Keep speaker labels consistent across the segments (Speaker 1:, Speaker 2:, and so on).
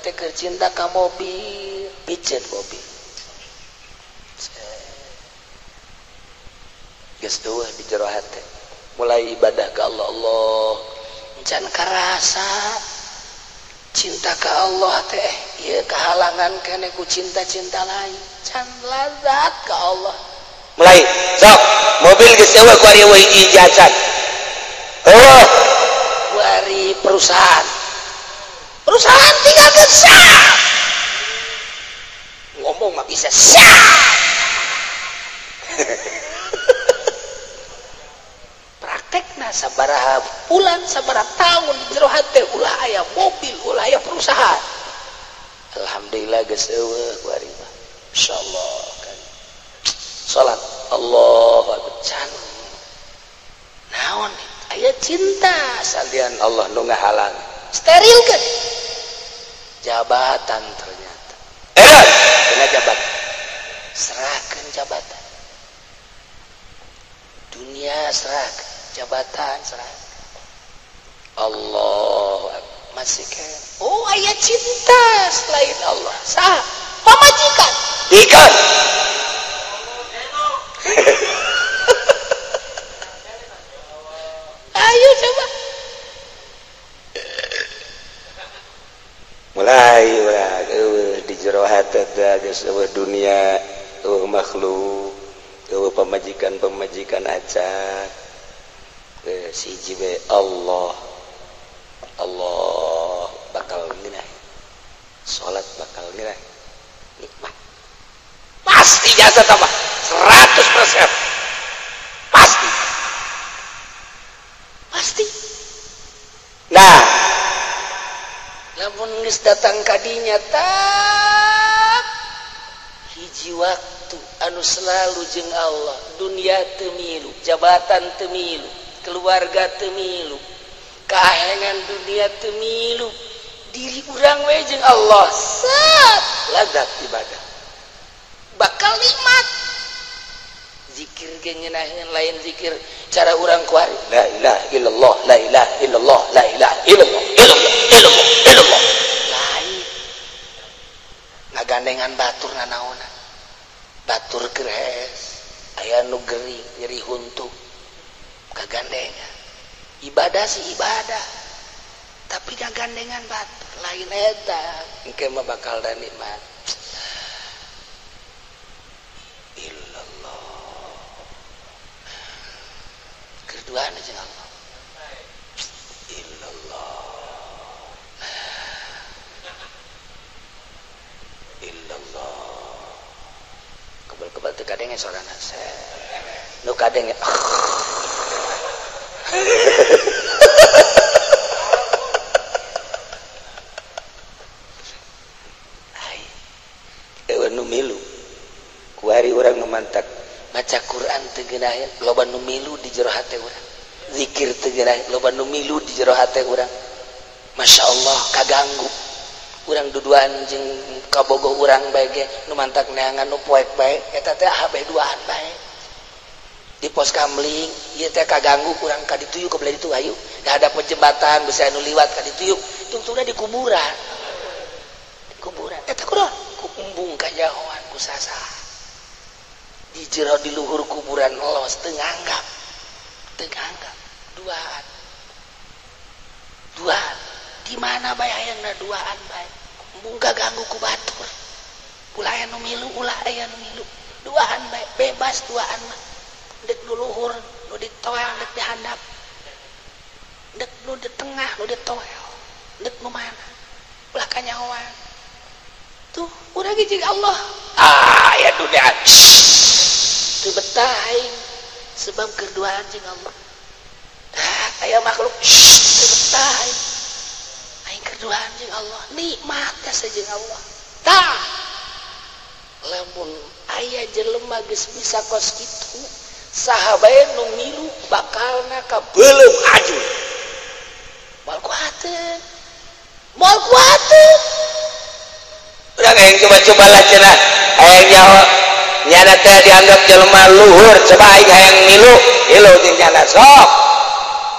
Speaker 1: teh keur cinta ka mobil, piceun mobil. Geus deueuh di jero hate. Mulai ibadah ka Allah, Allah encan karasa cinta ka Allah teh ieu kahalangan keneh ku cinta-cinta lain, can lazat ka Allah.
Speaker 2: Mulai sok mobil geus eueuh ku ari eueuh hiji acan. Eueuh
Speaker 1: ku ari perusahaan. Perusahaan tinggalkeun sah. Ngomong mah bisa sah. Praktekna sabaraha bulan sabaraha tahun di jero hate ulah aya mobil, ulah aya perusahaan. Alhamdulillah geus eueuh ku ari mah. Insyaallah kan. Salat Allahu akbar can. Naon aya cinta
Speaker 2: salian Allah nu ngahalang.
Speaker 1: Steril kan? Jabatan ternyata.
Speaker 2: Dina jabatan.
Speaker 1: Serahkeun jabatan. Dunia serahkeun, jabatan serahkeun. Allah masih kan. Oh aya cinta selain Allah. Sah pamajikan.
Speaker 2: Ikan.
Speaker 1: Ayo coba.
Speaker 2: Mulai urang di jero hate teh geus eueuh dunia, eueuh makhluk, eueuh pamajikan-pamajikan acan. Siji we Allah. Allah bakal ngeunah. Salat bakal ngeunah. Nikmat.
Speaker 1: Pasti jasa tambah 100%. Pasti. Pasti.
Speaker 2: Nah,
Speaker 1: lamun geus datang ka dinya tap hiji waktu anu selalu jeung Allah, dunia teu milu, jabatan teu milu, keluarga teu milu, kahengan dunia teu milu, diri urang we jeung Allah. Set
Speaker 2: lazat ibadah.
Speaker 1: Bakal nikmat. Zikir ge ngeunaheun lain zikir cara urang kuari.
Speaker 2: La ilaha illallah, la ilaha illallah, la ilaha illallah, illallah, illallah, illallah.
Speaker 1: Lain. Ngagandengan batur nanaonan. Batur keur hees, aya nu gering, nyeri huntu. Kagandengan. Ibadah sih ibadah. Tapi kagandengan batur lain eta.
Speaker 2: Engke mah bakal da nikmat. Illallah.
Speaker 1: Keduaan jeung Allah.
Speaker 2: Illallah. Illallah.
Speaker 1: Kebal-kebal teu kadenge sorana. Nu kadenge.
Speaker 2: Ai. Eueuh nu milu. Kuari urang nu mantak
Speaker 1: maca Quran teu geunaheun, loba nu milu di jero hate urang. Zikir teu geunaheun, loba nu milu di jero hate urang. Masya Allah kaganggu. Urang duduan jeung kabogoh urang bae ge nu mantak neangan nu poek bae eta teh habe duaan bae. Di pos kamling ieu teh kaganggu urang ka ditu yuk ka belah ditu hayu. Da hadapan jembatan besi anu liwat ka ditu yuk. Tungtungna di kuburan. Di kuburan eta kunaon? Ku embung kajahoan ku sasa. Di jero di luhur kuburan los teu nganggap. Teu nganggap duaan. Duaan. Di mana bae hayangna duaan bae. Embung kaganggu ku batur. Ulah aya nu milu, ulah aya nu milu. Duaan bae, bebas duaan mah. Dek nu luhur, nu ditoel, dek di handap. Dek nu di tengah, nu ditoel. Dek nu mana? Ulah kanyahoan. Tuh, urang ge jeung Allah.
Speaker 2: Ah, ya dunia.
Speaker 1: Teu betah aing sebab keduaan jeung Allah. Dah, aya makhluk teu betah aing. Aing keduaan jeung Allah, nikmat teh jeung Allah. Tah. Lamun aya jelema geus bisa kos kitu, saha bae nu milu bakalna ka
Speaker 2: beuleum aju.
Speaker 1: Moal kuateun. Moal kuateun.
Speaker 2: Urang hayang coba-coba lah cenah. Hayang nyaho nyana teh dianggap jelema luhur, coba aing hayang milu, milu jeung nyana sok.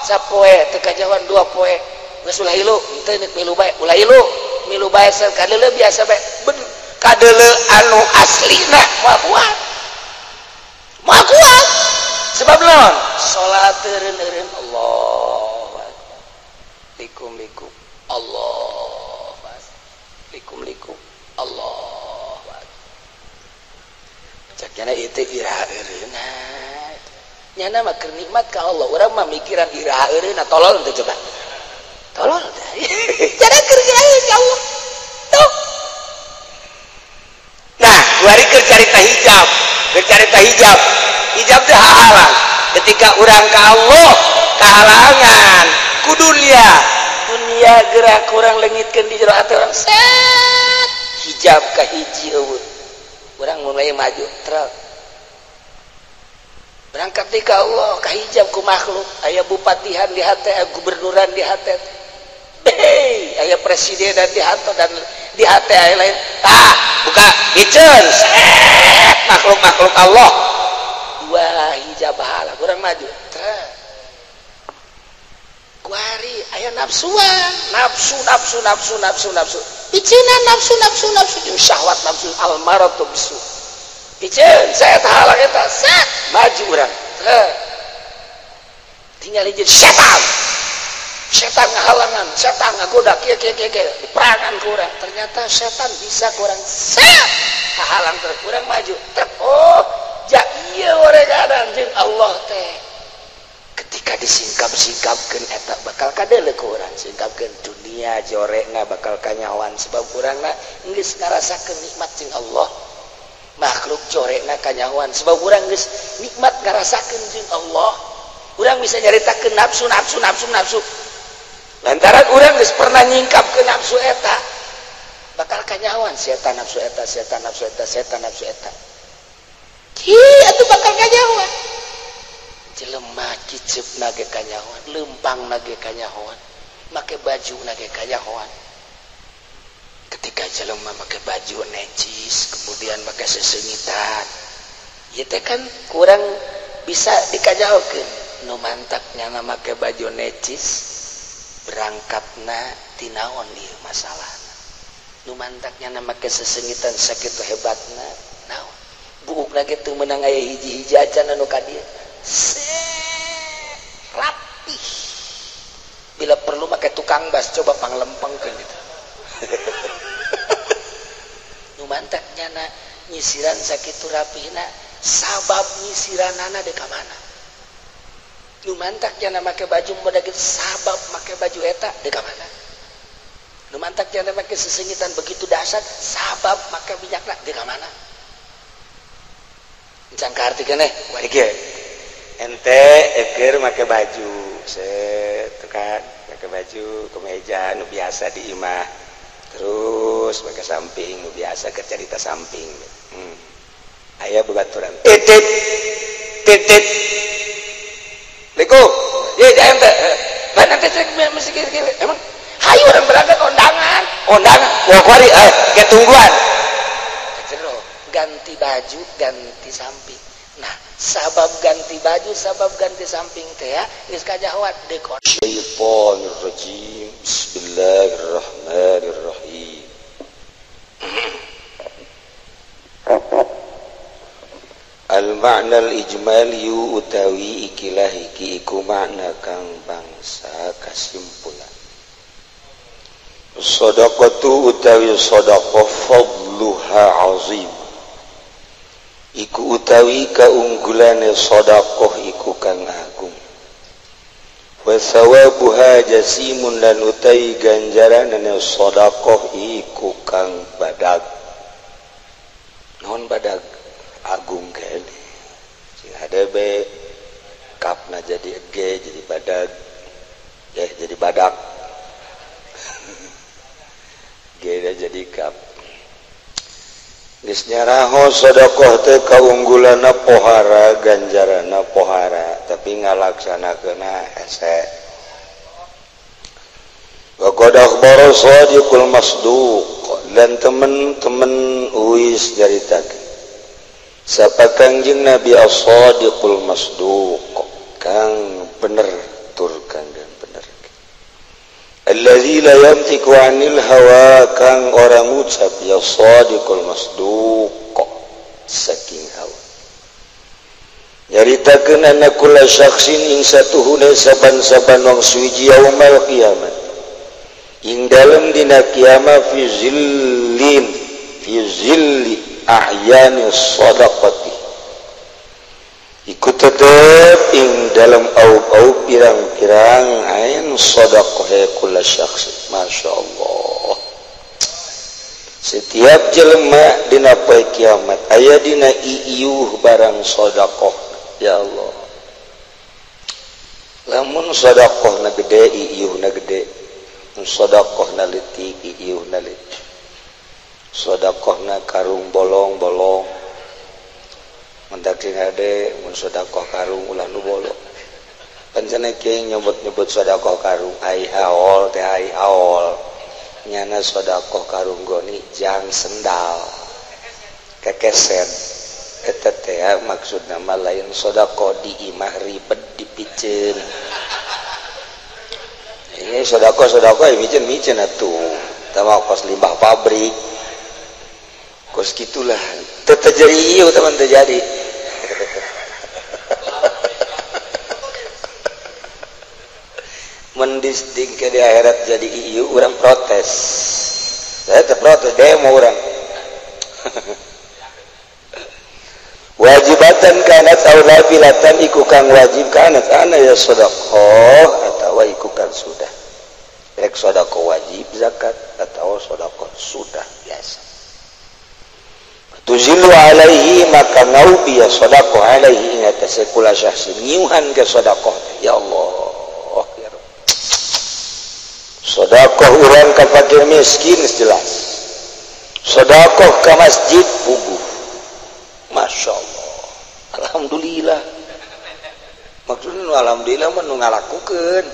Speaker 1: Sapoe teu kajawan dua poe. Geus ulah hilu, henteu nek milu bae, ulah hilu. Milu milu bae kadeuleu biasa bae kadeuleu anu aslina moal kuat moal kuat sebab naon salat eureun-eureun Allahu akbar likum likum Allahu akbar likum likum Allahu akbar cak nyana ieu teh iraha eureunna nyana mah keur nikmat ka Allah urang mah mikiran iraha eureunna tolol teh coba tolol teh cara keur ya Allah tuh. Nah kuari keur carita hijab keur carita hijab hijab teh halang ketika urang ka Allah kahalangan ku dunia dunia gerak kurang leungitkeun di jero hate urang set hijab ka hiji eueuh urang mulai maju truk berangkat di ka Allah ka hijab ku makhluk aya bupatihan di hate aya gubernuran di hate hei aya presidenan di hate dan di hate aya lain tah buka hiceun set makhluk-makhluk Allah dua hijab halang urang maju truk kuari aya nafsuan nafsu nafsu nafsu nafsu nafsu piceuna nafsu nafsu nafsu jeung syahwat nafsu almaratu bisu piceun saya halang eta set maju urang tinggal hiji setan setan ngahalangan setan ngagoda kieu kieu kieu diperangan ku urang ternyata setan bisa ku urang set halang terus urang maju truk oh ja ieu oreganan jeung Allah teh ketika disingkap-singkapkeun eta bakal kadeuleu ku urang singkapkeun dunia jorekna bakal kanyawan sebab urangna geus ngarasakeun nikmat jeung Allah makhluk jorekna kanyawan sebab urang geus nikmat ngarasakeun jeung Allah urang bisa nyaritakeun nafsu nafsu nafsu nafsu lantaran urang geus pernah nyingkapkeun nafsu eta bakal kanyawan setan nafsu eta setan nafsu eta setan nafsu eta kieu atuh bakal kanyawan jelema kicep nage kanyahoan lempang nage kanyahoan make baju nage kanyahoan ketika jelema make baju necis kemudian make sesengitan ieu teh kan kurang bisa dikajahokeun nu mantak nyana make baju necis berangkatna tinaon ieu masalahna nu mantak nyana make sesengitan sakitu hebatna naon buukna ge teu meunang aya hiji-hiji acan anu ka dieu rapih bila perlu pakai tukang bas coba panglempengkeun gitu nu mantak nyana nyisiran sakitu rapihna sabab nyisiranana deuk ka mana nu mantak nyana make baju moda kitu sabab make baju eta deuk ka mana nu mantak nyana make sesengitan begitu dahsyat sabab make minyakna deuk ka mana encan kaarti keneh bari kieu ente eker make baju set kan make baju kemeja nu biasa di imah terus make samping nu biasa keur carita samping aya babaturan titit titit leko ye ente mana teh mesti kieu emang hayu urang berangkat undangan undangan wah kuari ke tungguan jero ganti baju ganti samping. Nah, sabab ganti baju, sabab ganti samping teh ya, geus kajahoan deuk
Speaker 2: Syaitonir rajim. Bismillahirrahmanirrahim. Al-ma'na al-ijmali utawi ikilah iki iku makna kang bangsa kasimpulan. Shadaqatu utawi shadaqah fadluha azim. Iku utawi kaunggulane shadaqah iku kang agung. Wa thawabuha jasimun lan utawi ganjaranane shadaqah iku kang badag. Naon badag? Agung kene. Sing hadebe kapna jadi ege jadi badag. Ya jadi badak. Ge jadi kap. Geus nyaraho sedekah teh kaunggulanna pohara ganjaranna pohara tapi ngalaksanakeunna hese. Wa qad akhbara shadiqul masduq dan temen-temen uis nyaritakeun sapa Kangjeng Nabi as-shadiqul masduq kang bener tur kang dan bener. Allazi la yantiqu 'anil hawa kang ora ngucap ya shadiqul masduq saking hawa. Nyaritakeun anna kulla syakhsin ing satuhune saban-saban wong suwiji yaumal kiamat ing dalem dina kiamat fi zillin fi zilli ahyani shadaqati iku tetep ing dalam aub-aub pirang-pirang ain shadaqah kulla syakhsin. Masya Allah, setiap jelema dina poe kiamat aya dina iiuh barang shadaqah. Ya Allah, lamun shadaqah na gede iiuh na gede, mun shadaqah na leutik iiuh na leutik, shadaqah na karung bolong-bolong mendak sing ade mun sedekah karung ulah nu bolong. Pancen kieu nyebut-nyebut sedekah karung ai haol teh ai haol. Nyana sedekah karung goni jang sendal. Kekeset. Eta teh maksudna mah lain sedekah di imah ribet dipiceun. Ini sedekah-sedekah miceun-miceun atuh. Tah mah kos limbah pabrik. Kos gitulah. Terjadi ieu teman terjadi. Mendisting ke di akhirat jadi ieu orang protes. Saya teh protes demo orang. Wajibatan kanat aw nafilatan iku kang wajib kanat ana ya sedekah atawa iku kang sudah. Rek sedekah wajib zakat atawa sedekah sudah biasa. Tuzilu alaihi maka ngaubi ya sedekah alaihi ing atase kula syahsin nyiuhan ke sedekah. Ya Allah ya Rabb. Sedekah urang ka fakir miskin jelas. Sedekah ka masjid puguh. Masya Allah. Alhamdulillah. Maksudna nu alhamdulillah mah nu ngalakukeun.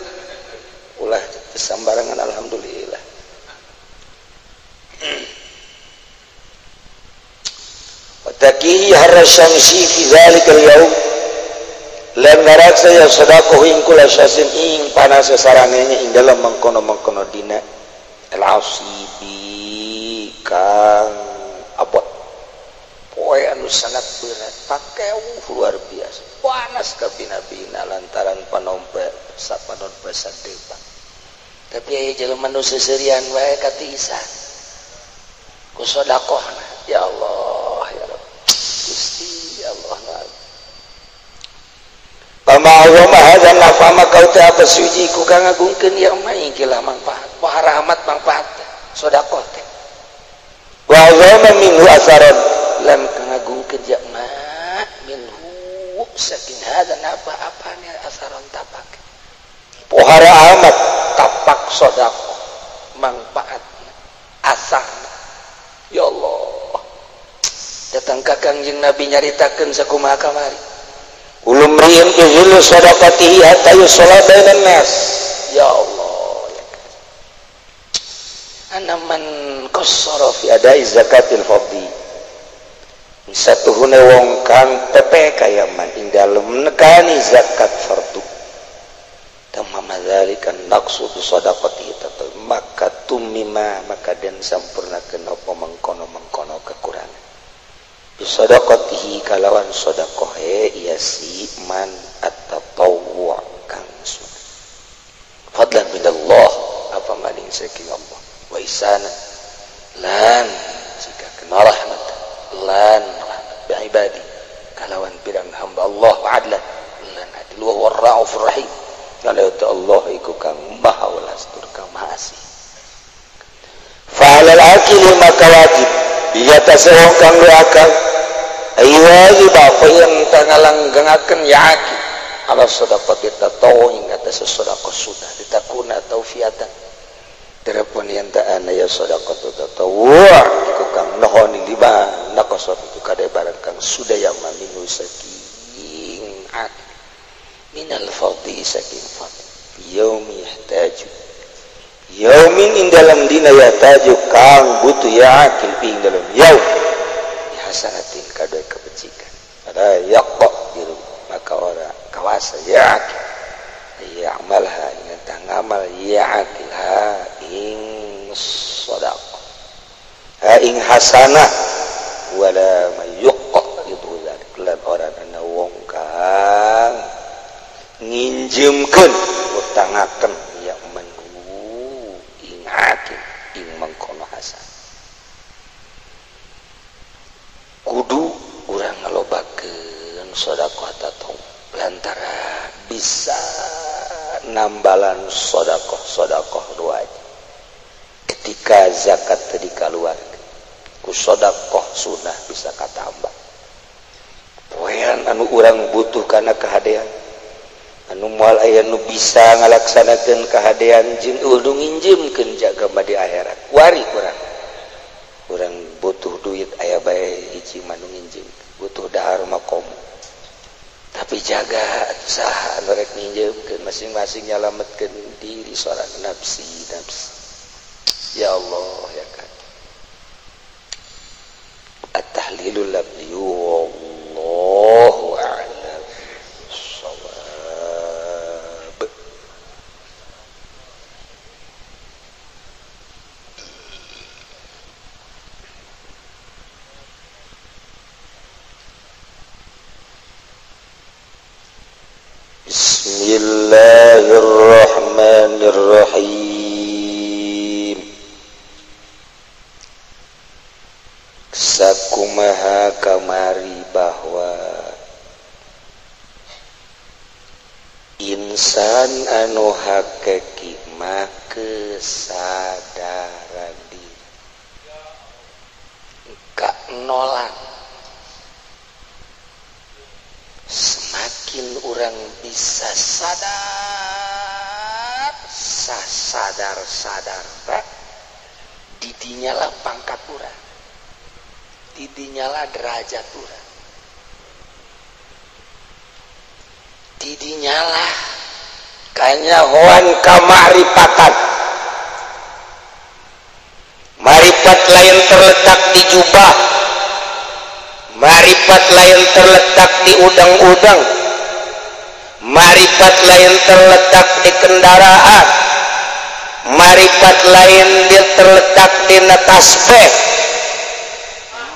Speaker 2: Ulah sambarangan alhamdulillah. Takihi harra syamsi fi zalikal yaum lan ngaraksa ya sedekah ing kula syasin ing panas sarangenya ing dalam mengkono-mengkono dina al-asibi kang abot poe anu sangat berat pakeu luar biasa panas kabina-bina lantaran panompe sapanon pasadepa tapi aya jelema nu seuseurian wae katiisan ku sedekahna. Ya Allah ya Rabb Gusti ya Allah. Pama azama hadza nafa maka teh apa suci ku kang ngagungkeun ya mah ikilah manfaat wah rahmat manfaat sedekah teh wa azama minhu asaran lam kang ngagungkeun ya mah minhu saking hadza nafa apane asaran tapak pohara amat tapak sedekah manfaat asar. Ya Allah, datang ka Kangjeng Nabi nyaritakeun sakumaha kamari. Ulum riin bi sadaqatihi hatta yusalla bainan nas. Ya Allah, ya. Ana man qassara fi adai zakatil fadhi. Satuhune wong kang pepe kaya man ing dalem nekani zakat fardu. Tamama zalika naqsu bi sadaqatihi tata maka tumima maka den sampurnakeun apa mengkono-mengkono kekurangan. Bisadaqatihi kalawan sedekah ya si man at-tatawwu kang sunah. Fadlan minallah apa maning saking Allah wa isana lan jika kena rahmat lan rahmat bi ibadi kalawan pirang hamba Allah wa adlan lan adil wa huwa ar-raufur rahim. Kalau Allah iku kang maha welas tur kang maha asih. Fa alal akili maka wajib biya tasawung kang akal ayu apa yang tangalanggengaken ya aki ala sedekah tatawu ing atas sedekah sunnah ditakuna taufiatan terapun yang ta'ana ya sedekah tatawu iku kang nohoni lima naqasat itu kade barang kang sudah yang maminu saking aki minal fadhi saking fadhi yaumi yahtaju yaumin ing dalam dina yahtaju kang butuh ya akil ing dalam yaum hasanatin kadoi kebajikan ada yaqa biru maka ora kawasa ya akil ya amalha ingat eta ngamal ya'atilha ing shadaqah ha ing hasanah wala mayuqqidu dzalik lan ora ana wong kang nginjemkeun utangaken ya man ing hakim ing mangkono hasanah kudu urang ngalobakeun sedekah tatong lantaran bisa nambalan sedekah-sedekah wajib ketika zakat teu dikaluarkeun ku sedekah sunah bisa katambah poean anu urang butuh kana kahadean anu moal aya nu bisa ngalaksanakeun kahadean jeung nu nginjemkeun jaga di akhirat wari urang butuh duit aya bae hiji mah nu nginjem butuh dahar mah komo tapi jaga saha anu rek nginjemkeun masing-masing nyalametkeun diri sorangan nafsi nafsi ya Allah ya kan at-tahlilul labdi wallahu a'lam shawab. Bismillahirrahmanirrahim. Sakumaha kamari bahwa insan anu hakiki mah kesadaran diri kanolan. Semakin orang bisa sadar, sadar-sadar tak didinyalah pangkat urang, didinyalah derajat urang, didinyalah kanyahoan kamaripatan. Maripat lain terletak di jubah, maripat lain terletak di udang-udang, maripat lain terletak di kendaraan, maripat lain dia terletak di tasbih,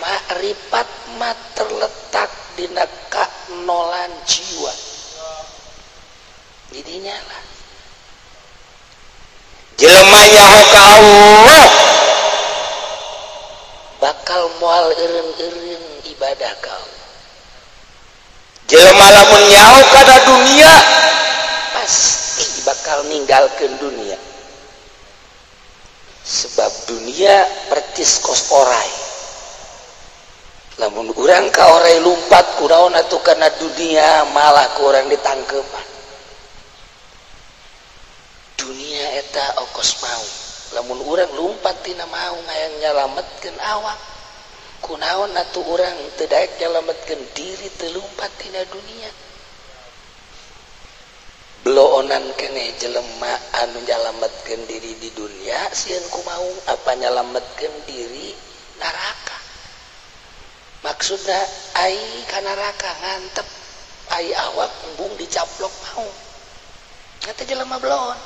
Speaker 2: maripat mah terletak di kanolan jiwa. Jadinya lah jelema nyaho ka Allah bakal moal eureun-eureun ibadah ka Allah. Jelema lamun nyaho kana dunia pasti bakal ninggalkeun dunia. Sebab dunia percis kos orai. Lamun urang ka orai lumpat kunaon atuh kana dunia malah ku urang ditangkepan. Dunia eta okos mau. Lamun urang lumpat tina mau hayang nyalametkeun awak. Kunaon atuh urang teu daek nyalametkeun diri teu lumpat tina dunia. Bloonan keneh jelema anu nyalametkeun diri di dunia sieun ku mau apa nyalametkeun diri neraka. Maksudna ai ka neraka ngantep ai awak embung dicaplok mau. Eta jelema bloon.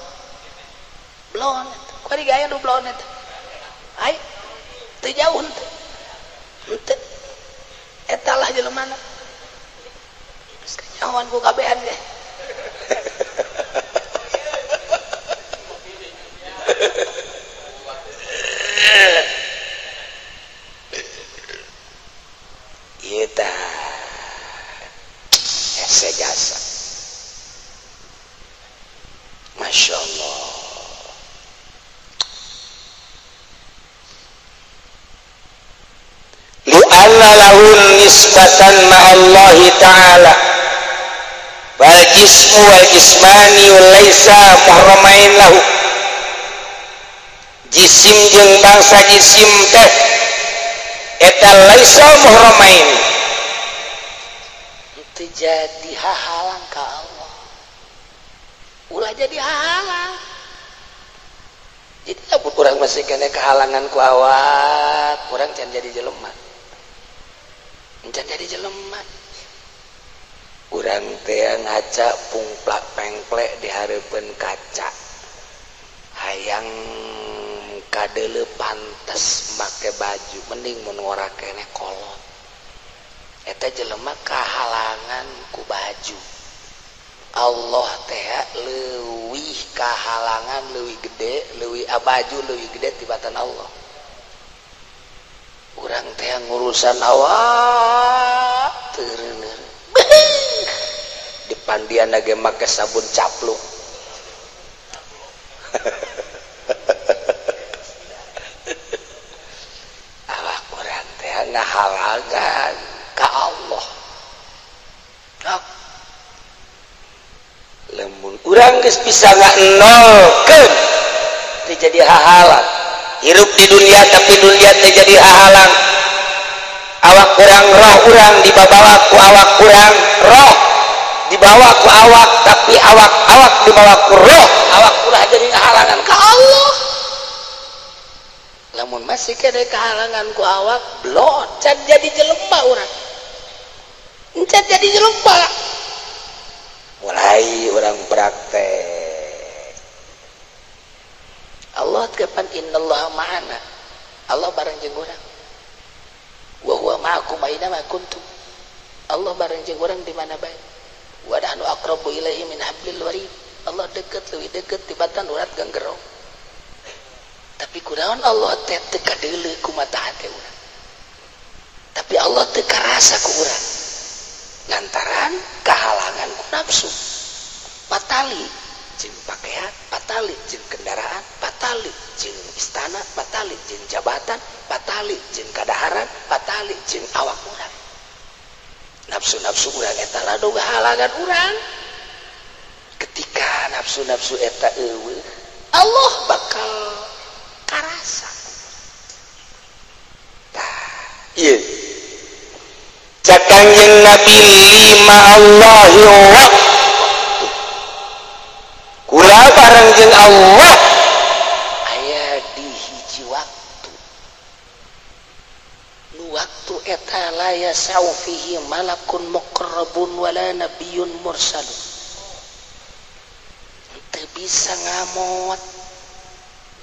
Speaker 2: Bloon eta. Kuari gaya nu bloon eta. Ai teu jauh henteu. Henteu. Eta lah jelemana. Geus kanyahoan ku kabehan ge. Eta hese jasa. Masya Allah. Li'anna lahun nisbatan ma'allahi ta'ala wal jismu wal jismani laisa muhramain lahu. Jisim jeung bangsa jisim teh eta laisa muhramain, teu jadi hahalang ka Allah. Ulah jadi hahalang. Jadi lamun urang masih kena kehalangan ku awak, urang can jadi jelema. Can jadi jelema. Urang teh ngaca pungplak pengplek di hareupeun kaca.
Speaker 1: Hayang kadeuleu pantes make baju mending mun ngora keneh kolot. Eta jelema kahalangan ku baju. Allah teh leuwih kahalangan leuwih gede, leuwih baju leuwih gede tibatan Allah. Urang teh ngurusan awak teu di pandian ge make sabun capluk. Awak urang teh ngahalangan ka Allah. Lamun urang geus bisa nganolkeun teu jadi hahalang. Hirup di dunia tapi dunia teu jadi hahalang. Awak urang roh urang dibawa ku awak urang, roh dibawa ku awak tapi awak-awak dibawa ku roh, awak ulah jadi halangan ka Allah. Lamun masih kene kahalangan ku awak, blot can jadi jelema urang. Can jadi jelema. Mulai orang praktek. Allah kapan innallaha ma'ana. Allah bareng jeung urang. Wa huwa ma'akum aina ma kuntum. Allah bareng jeung urang di mana bae. Wa nahnu aqrabu ilaihi min hablil warid. Allah deket leuwih deket tibatan urat ganggerong. Tapi kunaon Allah teh teu kadeuleu ku mata hate urang. Tapi Allah teu karasa ku urang. Lantaran kahalangan ku nafsu. Patali jeung pakaian, patali jeung kendaraan, patali jeung istana, patali jeung jabatan, patali jeung kadaharan, patali jeung awak urang. Nafsu-nafsu urang eta rada halangan urang. Ketika nafsu-nafsu eta eueuh, Allah bakal karasa. Tah, ieu cak Kangjeng Nabi lima Allahi waktu. Kula bareng jeung Allah aya di hiji waktu. Nu waktu eta la yasau fihi malakun muqarrabun wala nabiyyun mursalun. Teu bisa ngamot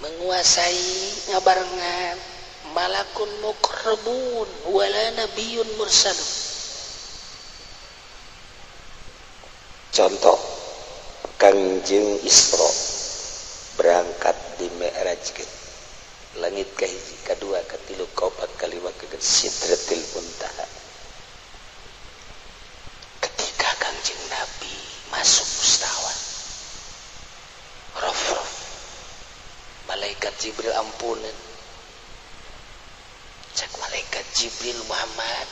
Speaker 1: menguasai ngabarengan malakun muqarrabun wala nabiyyun mursalun.
Speaker 2: Contoh Kangjeng Isra berangkat di Mi'rajkeun langit kahiji, kadua, katilu, kaopat, kalima, kagenep, Sidratil Muntaha.
Speaker 1: Ketika Kangjeng Nabi masuk mustawa, rof-rof, malaikat Jibril ampunan. Cek malaikat Jibril, Muhammad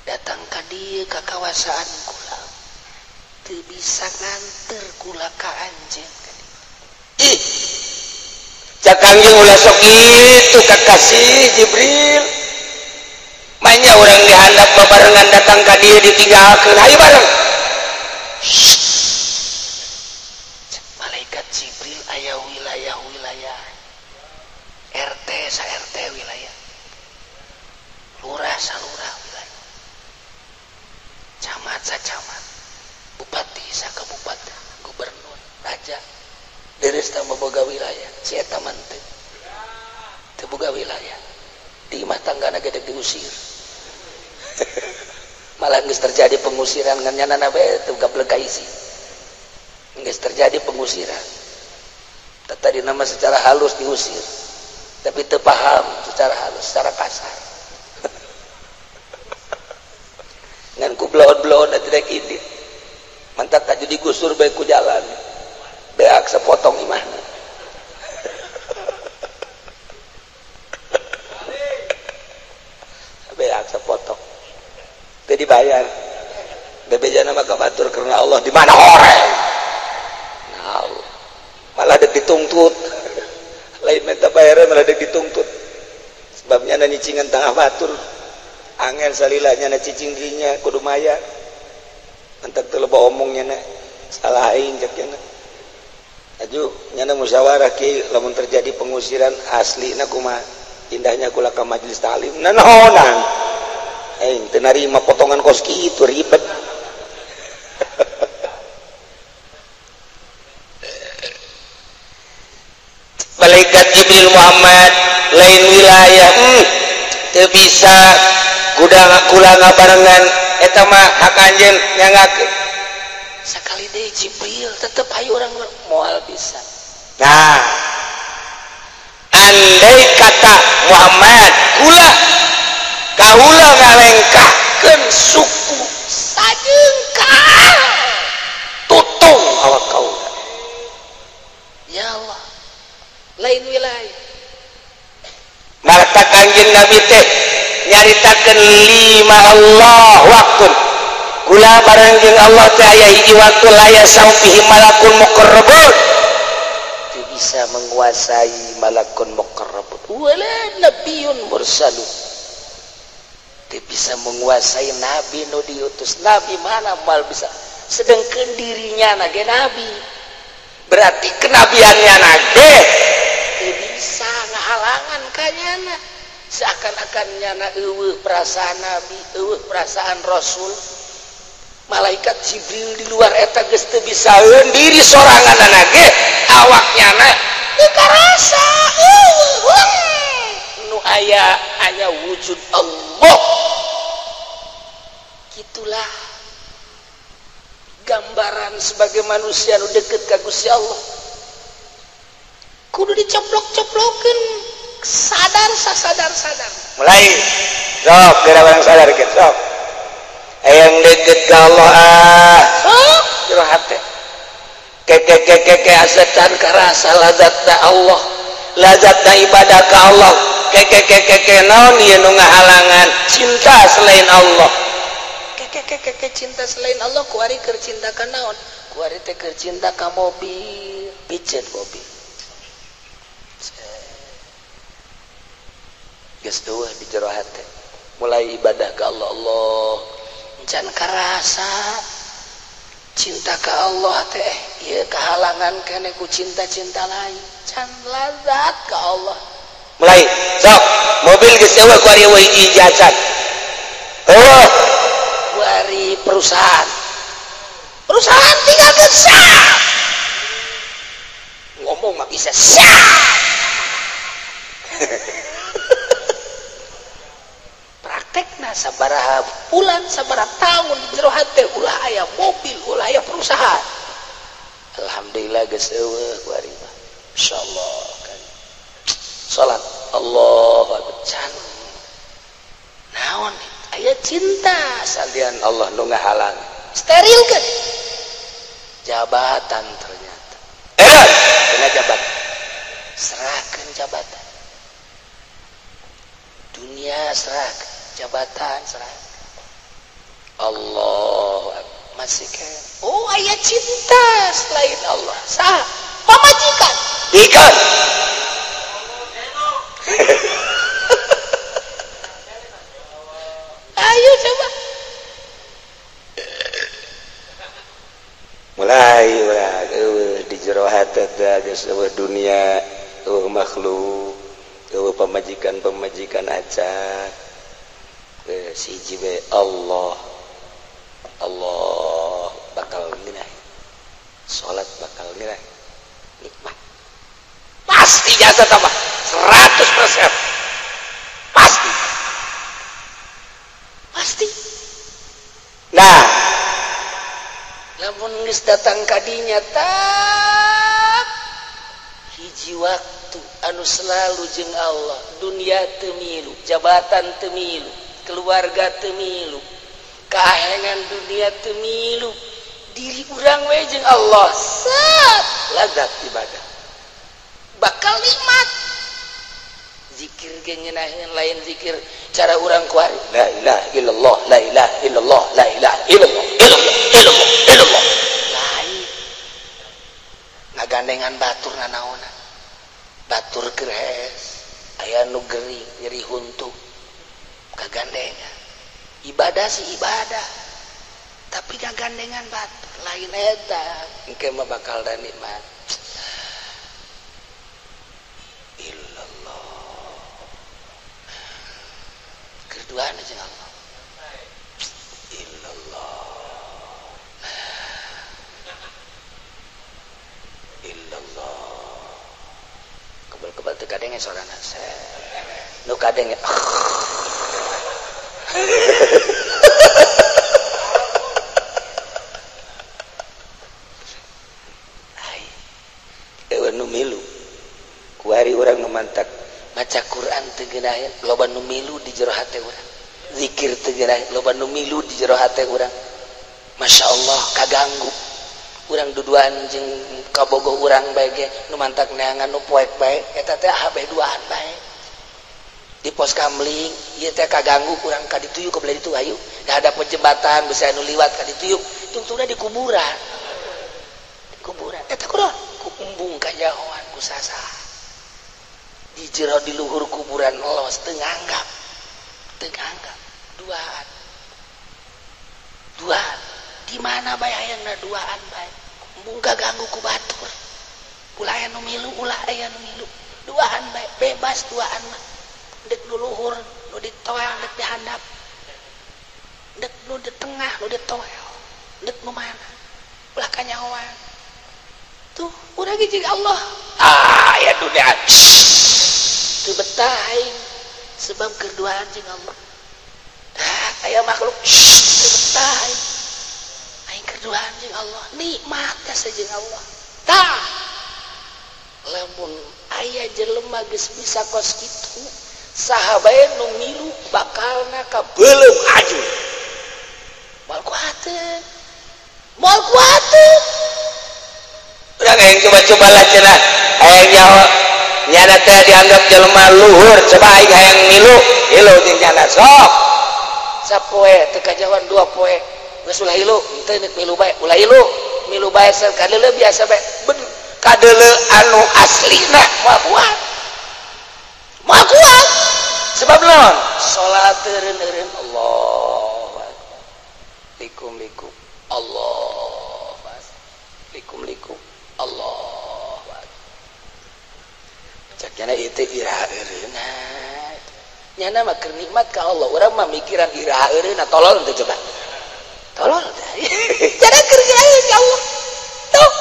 Speaker 1: datang ka dieu ka kawasaan kula, teu bisa nganter kula ka anjeun.
Speaker 2: Ih, cak Kangjeng ulah sok kitu kakasih Jibril. Manya urang dihandap babarengan datang ka dieu ditinggalkeun, hayu bareng.
Speaker 1: Cek malaikat Jibril aya wilayah-wilayah. RT sa RT wilayah, lurah sa lurah wilayah, camat sa camat, bupati sa kabupaten, gubernur, raja, deres tah boga wilayah, si eta mah teu boga wilayah, di imah tanggana ge deuk diusir.
Speaker 2: Malah geus terjadi pengusiran ngan nyanana bae teu gablek ka isi. Geus terjadi pengusiran. Tadi nama secara halus diusir, tapi teu paham secara halus, secara kasar. Ngan ku bloon-bloon tidak indit. Mantak tadi digusur bae ku jalan. Beak sepotong imahna. Beak sepotong. Teu dibayar. Bebejana mah kabatur karena Allah di mana horeng. Nah, Allah. Malah dek dituntut. Lain minta bayaran malah dek dituntut. Sebabnya na nyicingan tengah batur. Angin salilanya na cicing dirinya kudu mayar. Entak teu loba omongnya na salah aing cek nya. Aju nyana musyawarah ki lamun terjadi pengusiran aslina kumaha indahnya kula ka majelis taklim. Nanaonan. Aing teu narima potongan kos kitu ribet. Jibril Muhammad lain wilayah teu bisa kuda kula ngabarengan eta mah hak anjeun nyangakeun
Speaker 1: sakali deui Jibril tetep hayu urang moal bisa.
Speaker 2: Nah andai kata Muhammad kula kaula ngalengkahkeun suku
Speaker 1: sajengkal
Speaker 2: tutung awak kaula.
Speaker 1: Ya Allah lain wilayah
Speaker 2: marta kanjeng Nabi teh nyaritakeun lima Allah waktu kula bareng jeung Allah teh aya hiji waktu la yasau fihi malakun muqarrabun
Speaker 1: teu bisa menguasai malakun muqarrabun wala nabiyun mursalun teu bisa menguasai nabi nu diutus nabi mana mal bisa sedangkan dirinya nage nabi
Speaker 2: berarti kenabiannya nage
Speaker 1: teu bisa ngahalangan kanyana seakan-akan nyana eueuh perasaan nabi eueuh perasaan rasul malaikat Jibril di luar eta geus teu
Speaker 2: bisaeun diri sorangan nage awak nyana
Speaker 1: teu karasa eueuh nu aya hanya wujud Allah. Gitulah gambaran sebagai manusia nu deket ka Gusti Allah kudu dicoplok-coplokeun sadar sasadar sadar
Speaker 2: mulai sok geura barang sadar ke sok hayang deket ka Allah ah
Speaker 1: sok
Speaker 2: jero hate ke asa can karasa lazatna Allah lazatna ibadah ka Allah ke naon ieu nu ngahalangan cinta selain Allah
Speaker 1: ke cinta selain Allah kuari keur cinta ka naon kuari teh keur cinta ka mobil piceun mobil
Speaker 2: geus deueuh di jero hate mulai ibadah ka Allah Allah
Speaker 1: can karasa cinta ka Allah teh ieu kahalangan keneh ku cinta-cinta lain can lazat ka Allah
Speaker 2: mulai sok mobil geus eueuh kuari eueuh hiji acan eueuh
Speaker 1: kuari perusahaan perusahaan tinggalkeun sah ngomong mah bisa sah praktekna sabaraha bulan sabaraha tahun di jero hate ulah aya mobil ulah aya perusahaan
Speaker 2: alhamdulillah geus eueuh kuari mah insyaallah kan salat Allahu akbar
Speaker 1: can naon aya cinta
Speaker 2: salian Allah nu ngahalang
Speaker 1: steril kan jabatan ternyata
Speaker 2: dina jabatan
Speaker 1: serahkeun jabatan dunia serahkeun jabatan serah
Speaker 2: Allah
Speaker 1: masih kan oh aya cinta selain Allah sah pamajikan
Speaker 2: ikan
Speaker 1: ayo coba
Speaker 2: mulai eueuh di jero hate teh geus eueuh dunia eueuh makhluk eueuh pamajikan-pamajikan acan siji we Allah Allah bakal ngeunah salat bakal ngeunah
Speaker 1: nikmat
Speaker 2: pasti jasa tambah 100% pasti
Speaker 1: pasti.
Speaker 2: Nah
Speaker 1: lamun geus datang kadinya tak hiji waktu anu selalu jeung Allah dunia teu milu jabatan teu milu keluarga teu milu kahengan dunia teu milu diri urang we jeung Allah set
Speaker 2: lazat ibadah
Speaker 1: bakal nikmat zikir ge ngeunaheun lain zikir cara urang kuari
Speaker 2: la ilaha illallah la ilaha illallah la ilaha illallah illallah illallah illallah
Speaker 1: lain ngagandengan batur nanaonan batur keur hees aya nu gering nyeri huntu kagandengan ibadah sih ibadah tapi kagandengan batur lain eta
Speaker 2: engke mah bakal da nikmat illallah
Speaker 1: keduaan jeung Allah
Speaker 2: illallah illallah
Speaker 1: kebal-kebal teu kadenge sorana. Nu kadenge. Ai. Eueuh nu milu. Kuari urang nu mantak maca Quran teu geunaheun, loba nu milu di jero hate urang. Zikir teu geunaheun, loba nu milu di jero hate urang. Masya Allah kaganggu. Urang duduan jeung kabogoh urang bae ge nu mantak neangan nu poek bae eta teh habe duaan bae. Di pos kamling ieu teh kaganggu urang ka ditu yuk ka belah ditu hayu. Da hadapan jembatan bisa anu liwat ka ditu yuk. Tungtungna di kuburan. Di kuburan eta kunaon? Ku embung kajahoan ku sasaha. Di jero di luhur kuburan los teu nganggap. Teu nganggap duaan. Duaan di mana bae hayangna duaan bae. Embung kaganggu ku batur. Ulah aya nu milu, ulah aya nu milu. Duaan bae, bebas duaan mah. Dek nu luhur, nu ditoel, dek dihandap. Dek nu di tengah, nu ditoel. Dek nu mana? Ulah kanyahoan. Tuh, urang ge jeung Allah. Ah, ya dunia. Teu betah aing sebab keur duaan jeung Allah. Dah, aya makhluk teu betah aing. Aing keur duaan jeung Allah, nikmat teh jeung Allah. Tah. Lamun aya jelema geus bisa kos kitu, saha bae nu milu bakalna ka beuleum aju. Moal kuateun. Moal kuateun.
Speaker 2: Urang hayang coba-coba lah cenah. Hayang nyaho nyana teh dianggap jelema luhur, coba aing hayang milu, milu jeung nyana sok.
Speaker 1: Sapoe teu kajawan dua poe. Geus ulah hilu, henteu neuk milu bae, ulah hilu. Milu bae kadeuleu biasa bae.
Speaker 2: Kadeuleu anu aslina
Speaker 1: moal kuat. Moal kuat. Sebab naon? Salat eureun-eureun Allahu akbar. Likum likum. Allahu akbar. Likum likum. Allahu akbar.
Speaker 2: Cak nyana ieu teh iraha eureunna.
Speaker 1: Nyana mah keur nikmat ka Allah, urang mah mikiran iraha eureunna, tolol teh coba. Tolol teh. Jadi keur ya Allah. Tuh.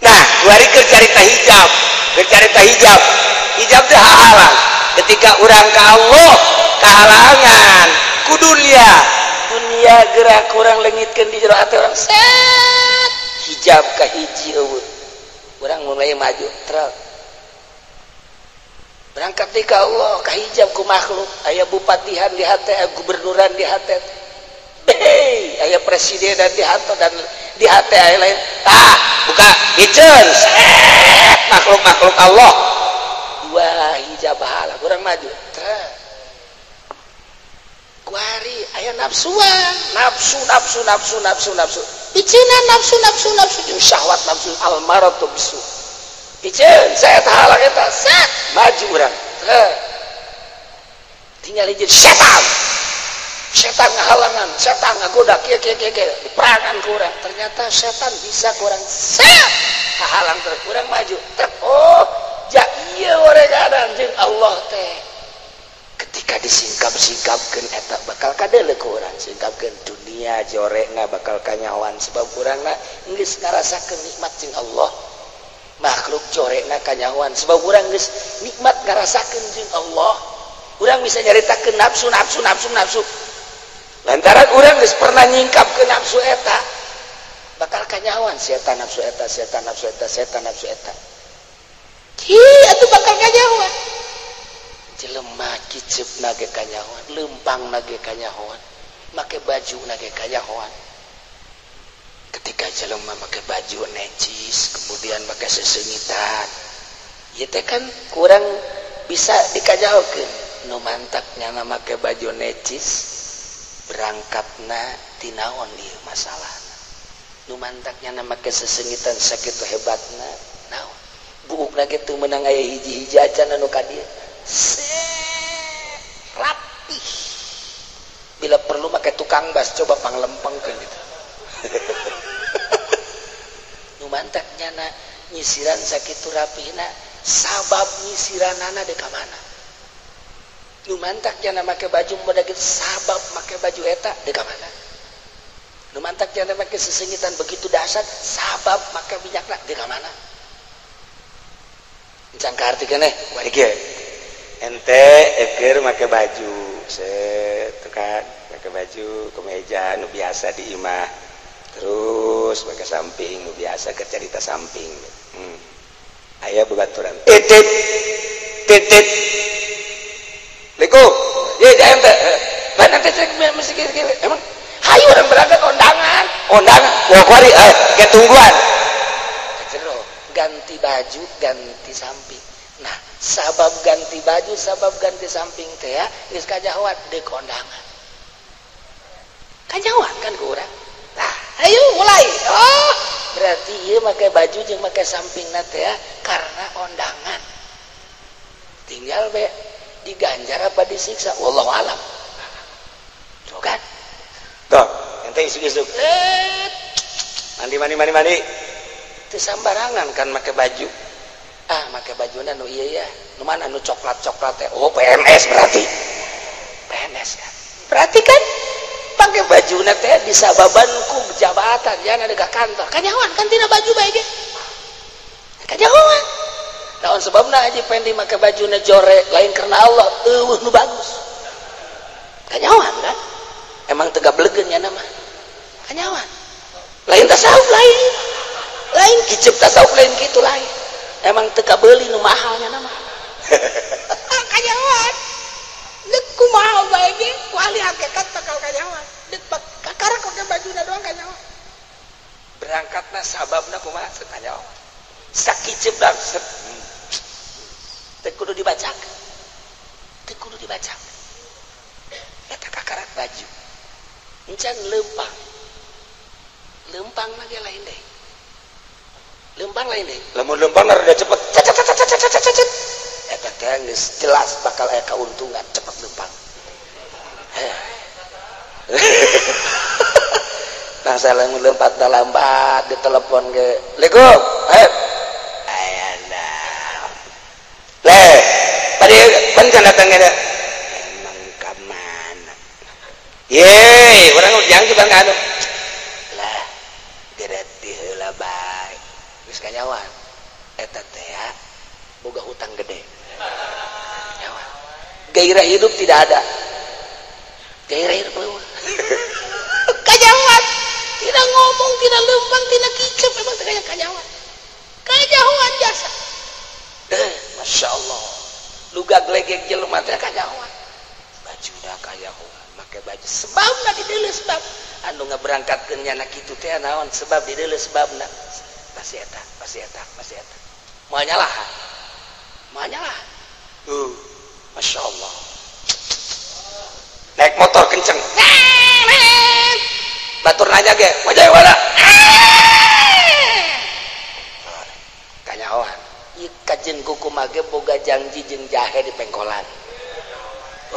Speaker 2: Nah, kuari keur carita hijab, keur carita hijab. Hijab teh halang. Ketika urang ka Allah, kahalangan ku dunia.
Speaker 1: Dunia gerak kurang leungitkeun di jero hate urang. Set. Hijab ka hiji eueuh. Urang mulai maju truk. Berangkat di ka Allah, ka hijab ku makhluk, aya bupatihan di hate, aya gubernuran di hate. Hei, aya presidenan di hate dan di hate aya lain.
Speaker 2: Tah, buka biceun. Set, makhluk-makhluk Allah.
Speaker 1: Dua hijab halang, urang maju. Truk. Kuari aya nafsuan, nafsu nafsu nafsu nafsu nafsu. Biceuna nafsu nafsu nafsu jeung syahwat nafsu almaratu bisu. Biceun, saya halang eta, set, maju urang. Truk. Tinggal jeung setan. Setan ngahalangan, setan ngagoda kieu kieu kieu kieu, diperangan ku urang. Ternyata setan bisa ku urang set, hahalang terus urang maju. Truk. Oh, ja ieu oreganan jeung Allah teh. Ketika disingkap-singkapkeun eta bakal kadeuleu ku urang, singkapkeun dunia jorekna bakal kanyahoan sebab urangna geus ngarasakeun nikmat jeung Allah. Makhluk jorekna kanyahoan sebab urang geus nikmat ngarasakeun jeung Allah. Urang bisa nyaritakeun nafsu nafsu nafsu nafsu. Lantaran urang geus pernah nyingkapkeun nafsu eta, bakal kanyahoan setan nafsu eta, setan nafsu eta, setan nafsu eta. Hi, atuh bakal kanyahoan. Jelema kicep nage kanyahoan, lempang nage kanyahoan, make baju nage kanyahoan. Ketika jelema make baju necis, kemudian make sesengitan, ieu teh kan kurang bisa dikajahokeun. Nu mantak nyana make baju necis, berangkatna tinaon ieu masalahna. Nu mantak nyana make sesengitan sakitu hebatna, naon? Buukna ge teu meunang aya hiji-hiji acan anu ka dieu. Rapih. Bila perlu make tukang bas coba panglempengkeun gitu. Nu mantak nyana nyisiran sakitu rapihna, sabab nyisiranana deuk ka mana? Nu mantak nyana make baju moda kitu, sabab make baju eta deuk ka mana? Nu mantak nyana make sesengitan begitu dahsyat, sabab make minyakna deuk ka mana? Encan kaharti keneh
Speaker 2: bari kieu. Ente eker make baju set tuh kan, make baju kemeja nu biasa di imah. Terus make samping nu biasa keur carita samping. Aya babaturan. Titit titit. Assalamualaikum. Ye ente. Mana teh mesti kieu emang hayu urang berangkat kondangan. Kondangan. Wah kuari ke tungguan.
Speaker 1: Kajero ganti baju, ganti samping. Nah, sabab ganti baju, sabab ganti samping teh ya, geus kajahoan deuk kondangan. Kajahoan kan ku urang. Tah, ayo mulai. Oh, berarti ieu make baju jeung make sampingna teh ya karena kondangan. Tinggal be diganjar apa disiksa, wallahu alam. Tuh kan?
Speaker 2: Tuh, ente isuk-isuk. Mandi mandi mandi mandi.
Speaker 1: Teu sambarangan kan make baju. Ah, make bajuna nu ieu ya. Nu mana nu coklat-coklat teh? Oh, PNS berarti. PNS kan. Berarti kan pakai bajuna teh disababan ku jabatan, jangan ada ke kantor. Kanyawan kan tina baju bae ge. Kanyawan. Naon sebabna Haji Pendi make bajuna jore lain karena Allah, eueuh nu bagus. Kanyawan kan? Emang teu gablegeun nya mah. Kanyawan. Lain tasawuf lain. Lain kicep tasawuf lain kitu lain. Emang teu kabeuli nu mahalnya mah. Kanyawan. Deuk kumaha bae ge, ku ahli hakikat bakal kanyawan. Deuk kakarak pakai bajuna doang kanyawan.
Speaker 2: Berangkatna sababna kumaha kanyawan. Sakicep langsung.
Speaker 1: Teu kudu dibacakeun. Teu kudu dibacakeun. Eta kakarak baju. Encan leumpang. Leumpang lagi lain deh. Leumpang lain deh.
Speaker 2: Lamun leumpang rada cepet.
Speaker 1: Cet cet cet cet cet cet. Eta teh geus jelas bakal aya kauntungan cepet leumpang. Bangsa lamun leumpang lambat ditelepon ge.
Speaker 2: Assalamualaikum. Eh. Ayana. Leh, tadi pan datang ge. Emang ka mana? Ye, urang jang juga anu.
Speaker 1: Lah, gereti heula bae. Geus kanyawan. Eta teh boga hutang gede. Kanyawan. Gairah hidup tidak ada. Gairah hidup eueuh. Kanyawan. Tidak ngomong, tidak lempang, tidak kicep, emang teh kanyawan. Kanyawan jasa. Masya Allah. Luga glegek jelema teh kanyawan. Bajuna kanyawan, make baju sebabna dideuleu sebab anu ngaberangkatkeun nyana kitu teh naon sebab dideuleu sebabna. Pasti eta, pasti eta, pasti eta. Moal nyalahan. Moal nyalahan.
Speaker 2: Masya Allah. Naik motor kenceng. Batur nanya ge, "Wajah mana?"
Speaker 1: Kanyahoan. Ieu kajen kuku mage boga janji jeung jahe di pengkolan.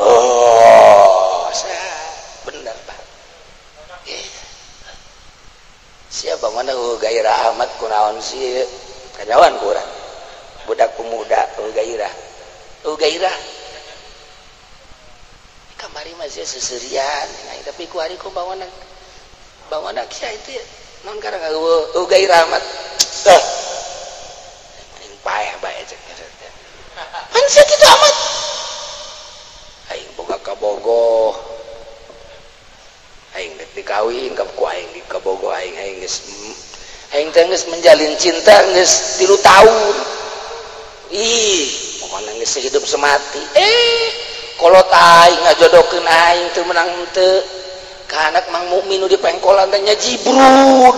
Speaker 2: Oh,
Speaker 1: bener Pak. Siapa mana gairah amat kunaon sih kanyawan kurang. Budak pemuda gairah. Gairah. Kamari mah sia seserian, tapi ku hari ku bangunan bangunan sia itu non karang eueuh gairah amat.
Speaker 2: Tah.
Speaker 1: Aing paeh bae cek teh. Pan sia kitu amat. Aing boga kabogoh. Aing dek dikawin ka ku aing di kabogoh aing aing geus aing teh geus menjalin cinta geus 3 tahun. Ih, pokona geus hidup semati. Kolot aing ngajodokeun aing teu menang teu. Ka anak Mang Mukmin nu di pengkolan teh nya jibrud.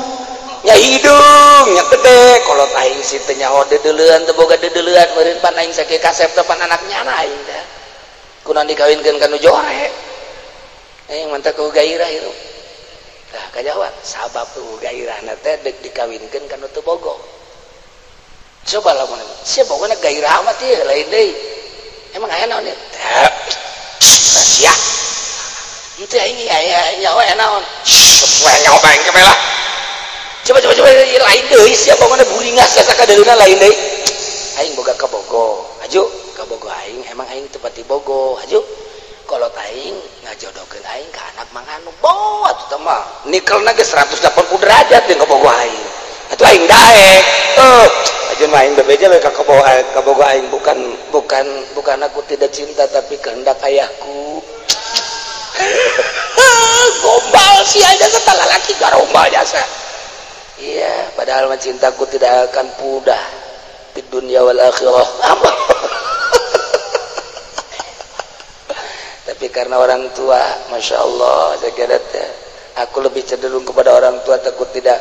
Speaker 1: Nya hideung, nya gede. Kolot aing si teu nyaho deudeuleun teu boga deudeuleun meureun pan aing sakieu kasep teh pan anak nyana aing teh. Kunaon dikawinkeun ka nu jore. Mantap ku gairah hirup. Tah kajawab sabab ku gairahna teh deuk dikawinkeun ka nu teu bogo. Coba lamun sia pokona gairah amat ieu lain deui. Emang aya naon ieu? Sia. Henteu aing aya nyawa aya naon?
Speaker 2: Sesuai nyawa bae engke lah.
Speaker 1: Coba coba coba lain deui sia pokona buringah sasakadeuna lain deui. Aing boga kabogo. Aju kabogo aing emang aing teu pati bogo. Aju kalau aing ngajodohkeun aing ka anak Mang Anu bawa atuh teh mah nikelna ge 180 derajat jeung kabogo aing atuh aing daek
Speaker 2: Aja main bebeja we ka kaboga aing
Speaker 1: bukan aku tidak cinta tapi kehendak ayahku. Gombal sih aja setelah laki garombal jasa. Iya, padahal mah cintaku tidak akan pudar di dunia wal akhirah. Tapi karena orang tua, masya Allah, saya kira aku lebih cenderung kepada orang tua, takut tidak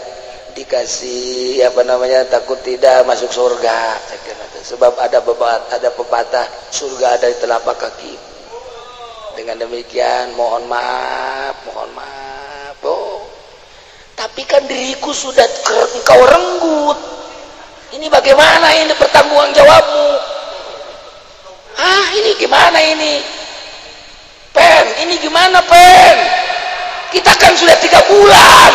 Speaker 1: dikasih apa namanya, takut tidak masuk surga. Saya kira sebab ada pepatah surga ada di telapak kaki. Dengan demikian mohon maaf, oh. Tapi kan diriku sudah engkau renggut. Ini bagaimana ini pertanggung jawabmu? Ah, ini gimana ini? Pen, ini gimana pen? Kita kan sudah 3 bulan.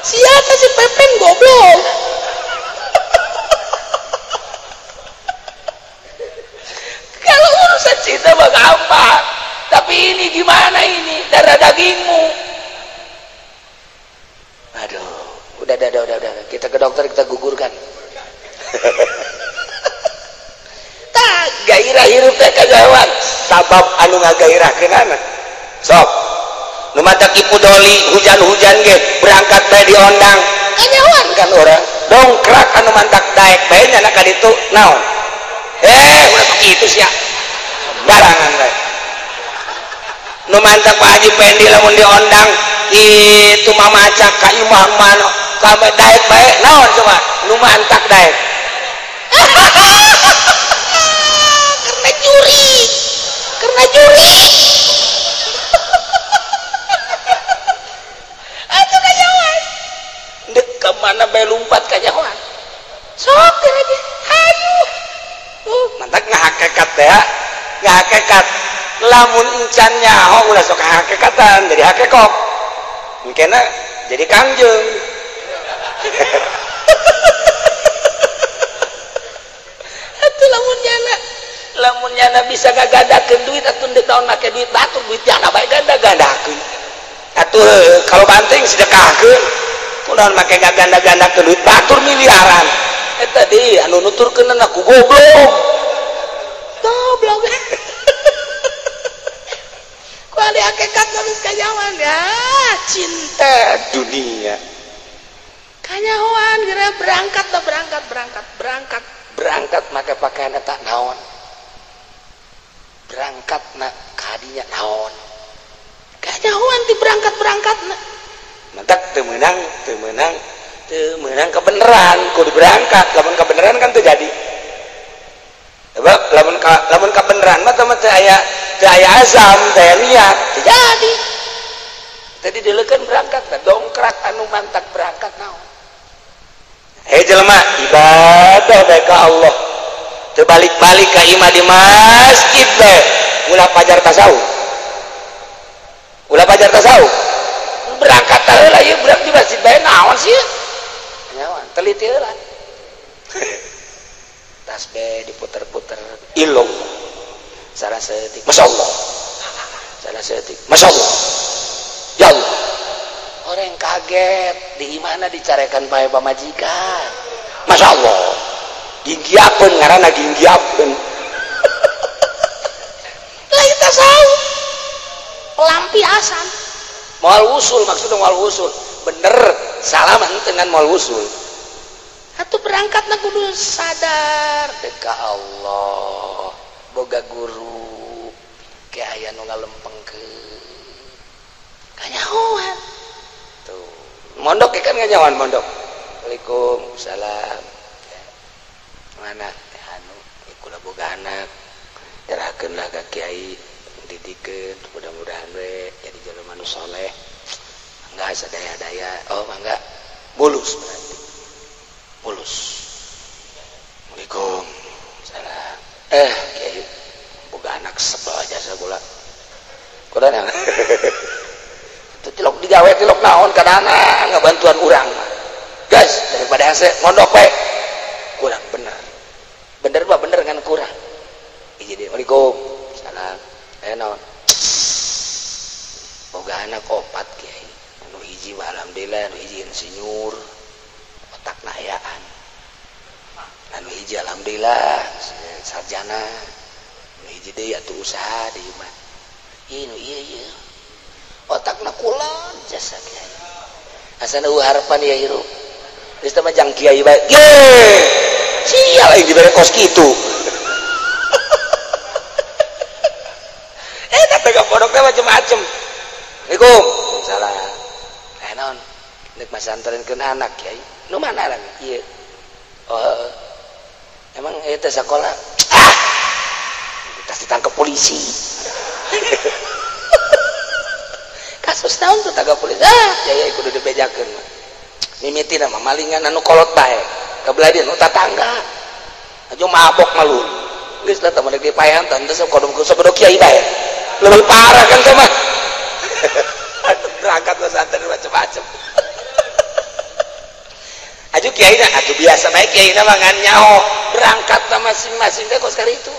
Speaker 1: Siapa si Pepen goblok? Kalau urusan cinta mah gampang, tapi ini gimana ini? Darah dagingmu. Aduh, udah. Kita ke dokter, kita gugurkan. Tak gairah hirup teh kagawat.
Speaker 2: Sabab anu ngagairahkeunana. Sok. Nu matak Ibu Doli hujan-hujan ge berangkat bae diondang.
Speaker 1: Kanyawan
Speaker 2: kan urang. Dongkrak anu mantak daek bae nya ka ditu naon? Udah begitu sia. Barangan bae. Nu mantak Pak Haji Pendi lamun diondang itu mamaca ka imah mano kame daek bae naon coba nu mantak daek.
Speaker 1: Karena juri. Karena juri. Atuh kanyawan. Dek ka mana bae lumpat kanyawan. Sok aja. Hayu.
Speaker 2: Mantak ngahakekat teh ya. Ngahakekat. Lamun encan nyaho ulah sok hakekatan jadi hakekok. Mungkinna jadi kangjeng.
Speaker 1: Atuh lamun nyana bisa ngagadakeun duit atuh deuk naon make duit batur duit nyana bae ganda-gandakeun.
Speaker 2: Atuh kalau banting sedekahkeun. Kunaon make ngaganda-gandakeun duit batur miliaran.
Speaker 1: Eta deui anu nuturkeun aku goblok. Goblok. Ku ahli hakikat geus kanyawan ya, cinta
Speaker 2: dunia.
Speaker 1: Kanyawan geura berangkat lah, berangkat make pakaian eta naon. Berangkat na kadinya naon. Kanyawan ti berangkat-berangkatna.
Speaker 2: Mantak teu meunang kebenaran kudu berangkat. Lamun kebenaran kan teu jadi. Sebab lamun kebenaran mah teu aya azam, teu aya niat,
Speaker 1: teu jadi. Tadi dileukeun berangkat dongkrak anu mantak berangkat naon.
Speaker 2: Hei jelema, ibadah bae ka Allah. Teu balik-balik ka imah di masjid bae. Ulah pajar tasawuf. Ulah pajar tasawuf.
Speaker 1: Berangkat heula ieu budak di masjid bae naon sih? Nyawan, teliti heula. Tasbih diputer-puter,
Speaker 2: ilong.
Speaker 1: Salah seetik,
Speaker 2: Masya Allah.
Speaker 1: Salah seetik,
Speaker 2: Masya Allah. Ya Allah.
Speaker 1: Orang kaget, di mana dicarekan pae pamajikan.
Speaker 2: Masya Allah. Ginggiapeun ngaranna ginggiapeun.
Speaker 1: Lain tasawuf. Pelampiasan. Moal usul maksudnya moal usul. Bener, salaman dengan moal usul. Atuh berangkatna kudu sadar deka Allah. Boga guru ke aya nu ngalempengkeun. Kanyahoan.
Speaker 2: Tuh. Mondok kan kanyahoan mondok.
Speaker 1: Waalaikumsalam. Mana teh anu kula boga anak. Nyerahkeun lah ka kiai, didikeun mudah-mudahan we jadi jelema nu soleh. Mangga sadaya-daya. Oh, mangga.
Speaker 2: Mulus berarti.
Speaker 1: Mulus. Waalaikumsalam. Kiai boga anak sebel jasa kula. Kula naon? Itu tilok digawe tilok naon kadana ngabantuan urang mah. Guys, daripada hese mondok we. Kurang bener. Bener mah bener ngan kurang. Jadi waalaikumsalam. Naon? Boga anak opat kiai. Nu hiji mah alhamdulillah, nu hiji insinyur. Otakna Sarjana nu hiji deui atuh usaha deui mah ieu nu ieu ieu otakna kulon jasa kiai asana eueuh harapan ieu hirup geus teh mah jang kiai bae ge sial aing dibere kos kitu eta teh pondok teh macem-macem. Assalamualaikum. Salah. Eh naon? Nek masantrenkeun anak kiai. Nu mana anak? Ieu. Oh. Emang ieu teh sakola? Ah. Tas ditangkap polisi. Kasus naon tuh tangkap polisi? Ah, kiai kudu dibejakeun. Mimitina mah malingan anu kolot bae. Kabelah dia nu tatangga. Aja mabok malu. Geus lah teh mah dipaehan teh kodom ku kiai bae. Lebih parah kan teh mah. Berangkat pesantren macam-macam. Aju kiai na atuh biasa bae kiai na mah ngan nyaho berangkat masing-masing teh kos kali itu.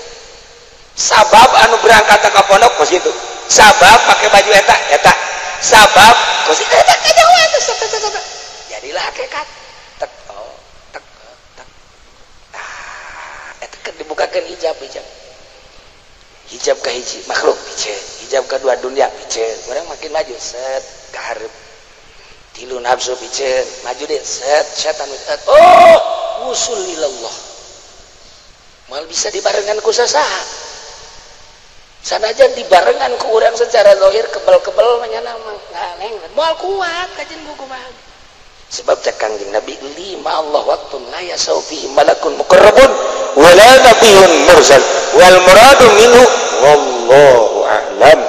Speaker 1: Sabab anu berangkat ka pondok kos kitu. Sabab pakai baju eta eta. Sabab kos eta kanyaho atuh sok. Jadilah hakikat. Tek oh tek tek. Tah eta keur dibukakeun hijab hijab. Hijab ka hiji makhluk piceun, hijab ka dua dunia piceun. Urang makin maju set ka hareup. Tilu nafsu piceun, maju deh set setan set. Oh, usul ilallah. Mal bisa dibarengan ku sasaha. Sanajan dibarengan ku urang secara zahir kebel-kebel manyana mah ngaleng moal kuat kajian buku mah. Sebab cek Kangjeng Nabi lima Allah waktun la yasau fihi malakun muqarrabun wala nabiyyun mursal wal muradu minhu wallahu a'lam.